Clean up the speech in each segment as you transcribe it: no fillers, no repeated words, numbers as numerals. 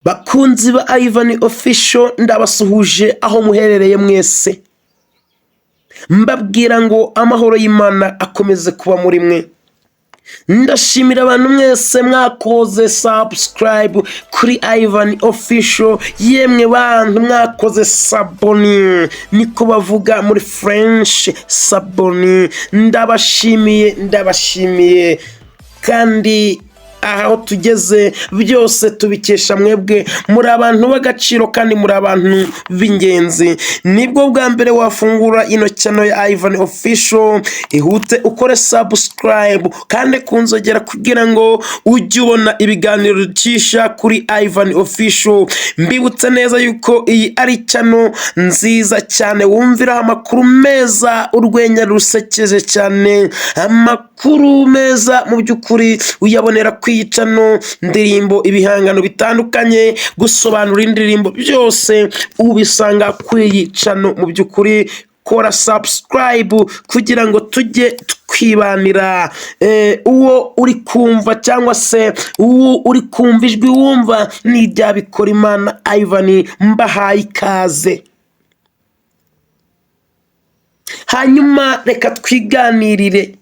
Bakunzi ba Ivan Official, ndabasuhuje aho muherereye mwese, mbabwira ngo amahoro y'Imana akomeze kuba muri mwe. Ndashimira abantu mwese mwakoze subscribe kuri Ivan Official. Yemwe bantu mwakoze s'abonner, niko bavuga muri French, s'abonner. Ndabashimiye, ndabashimiye. Kandi aho tugeze byose tubikesha mwebwe. Muri abantu b'agaciro kandi muri abantu b'ingenzi. Nibwo bwa mbere wafungura ino channel ya Ivan Official, ihute ukore subscribe kandi kunzogera kugira ngo ujye ubona ibiganiro ducisha kuri Ivan Official. Mbibutse neza yuko iyi ari channel nziza cyane wumviraho amakuru meza, urwenya rusekeje cyane, amakuru meza mu by'ukuri uyabonera ku iyi channel. Ndirimbo, ibihangano bitandukanye, gusobanura indirimbo, byose ubisanga kuri iyi channel. Mu by'ukuri kora subscribe kugira ngo tujye twibanira. Uwo uri kumva cyangwa se uwo uri kumva ijwi wumva ni irya Bikorimana Ivan. Mbahaye ikaze. Hanyuma reka twiganirire.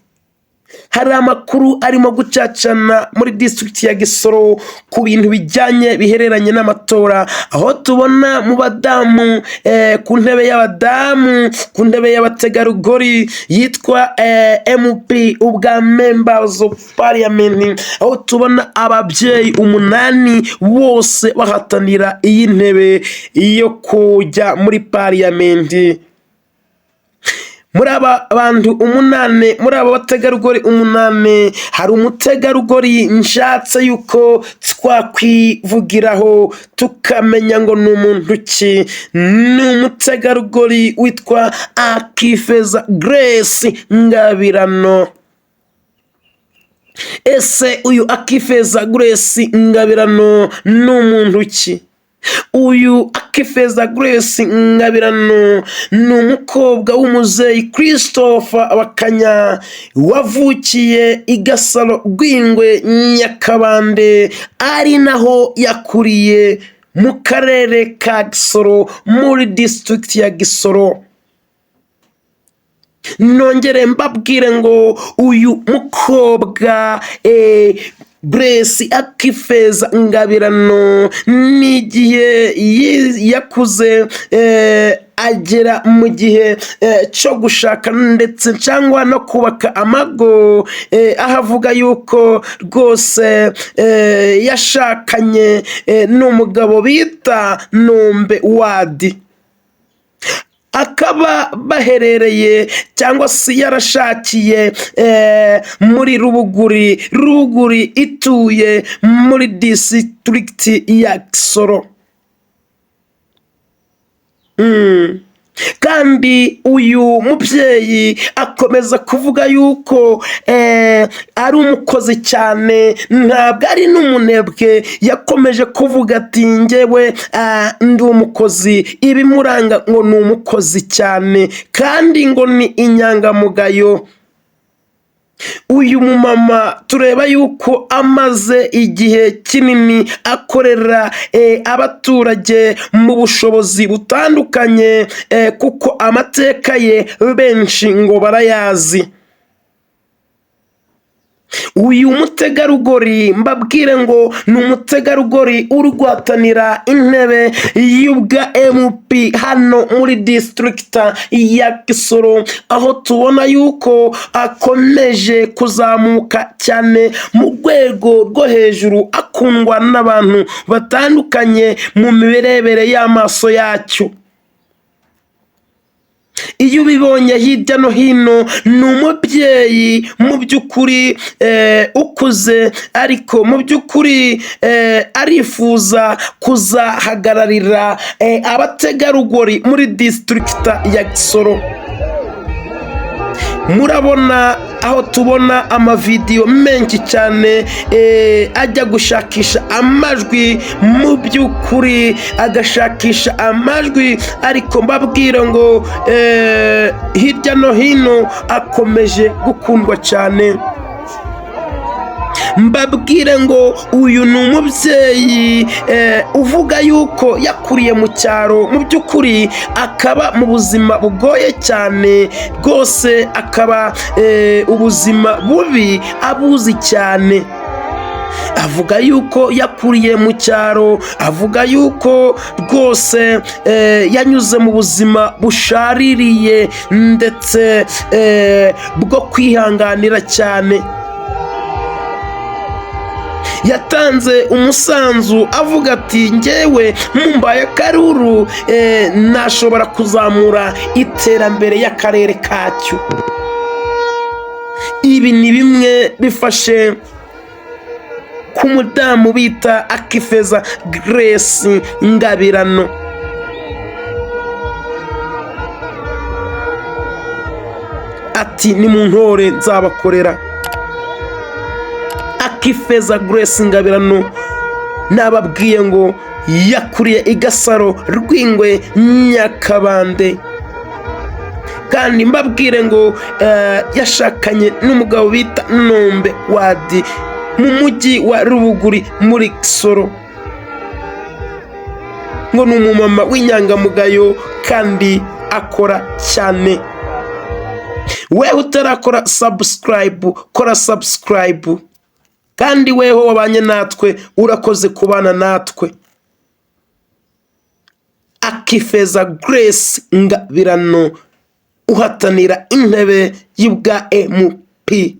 Hari amakuru arimo gucacana muri district ya Gisoro ku bintu bijyanye bihereranye n'amatora, aho tubona mu badamu, ku ntebe y'abadamu, ku ntebe y'abategarugori yitwa MP, ubwa Members of Parliament, aho tubona ababyeyi umunani bose bahatanira iyi ntebe yo kujya muri parliament. Muri aba bantu umunani, muri aba bategarugori umunani, hari umutegarugori nshatse yuko twakwivugiraho tukamenya ngo ni umuntu ki. Ni umutegarugori witwa Akifeza Grace Ngabirano. Ese uyu Akifeza Grace Ngabirano ni umuntu ki? Uyu Akifeza Grace Ngabirano ni umukobwa w'umuzeyi Christopher Bakanya, wavukiye i Gasaro Rwingwe, Nyakabande, ari naho yakuriye mu karere ka Gisoro, muri district ya Gisoro. Nongere mbabwire ngo uyu mukobwa Grace Akifeza Ngabirano n'igihe yakuze agera mu gihe cyo gushaka ndetse cyangwa no kubaka amago, aho avuga yuko rwose yashakanye n'umugabo bita Nombe Wadi, akaba baherereye cyangwa se yarashakiye muri Rubuguri. Rubuguri ituye muri district ya Gisoro. Kandi uyu mubyeyi akomeza kuvuga yuko ari umukozi cyane, ntabwo ari n'umunebwe. Yakomeje kuvuga ati: "Njyewe ndi umukozi." Ibimuranga ngo ni umukozi cyane kandi ngo ni inyangamugayo. Uyu mumama tureba yuko amaze igihe kinini akorera abaturage mu bushobozi butandukanye, kuko amateka ye benshi ngo barayazi. Uyu mutegarugori, mbabwire ngo ni umutegarugori uri guhatanira intebe y'ubwa MP hano muri district ya Kisoro, aho tubona yuko akomeje kuzamuka cyane mu rwego rwo hejuru, akundwa n'abantu batandukanye mu mirebere y'amaso yacyo. Iyo ubibonye hirya no hino, ni umubyeyi mu by'ukuri ukuze, ariko mu by'ukuri arifuza kuzahagararira abategarugori muri district ya Gisoro. Murabona aho tubona amavidewo menshi cyane ajya gushakisha amajwi, mu by'ukuri agashakisha amajwi. Ariko mbabwira ngo hirya no hino akomeje gukundwa cyane. Mbabwire ngo uyu ni umubyeyi uvuga yuko yakuriye mu cyaro, mu by'ukuri akaba mu buzima bugoye cyane rwose, akaba ubuzima bubi abuzi cyane. Avuga yuko yakuriye mu cyaro, avuga yuko rwose yanyuze mu buzima bushaririye ndetse bwo kwihanganira cyane. Yatanze umusanzu avuga ati: "Ngewe mumbaye karuru nashobora kuzamura iterambere y'akarere kacyo." Ibi ni bimwe bifashe ku mudamu bita Akifeza Grace Ngabirano. Ati: "Ni mu ntore nzabakorera." Akifeza Grace Ngabirano, nababwiye ngo yakuriye i Gasaro Rwingwe Nyakabande, kandi mbabwire ngo yashakanye n'umugabo bita Nombe Wadi mu mujyi wa Rubuguri muri Kisoro. Ngo ni umumama w'inyangamugayo kandi akora cyane. Wewe utarakora subscribe, kora subscribe, kandi weho wabanye natwe, urakoze kubana natwe. Akifeza Grace Ngabirano uhatanira intebe y'ubwa MP.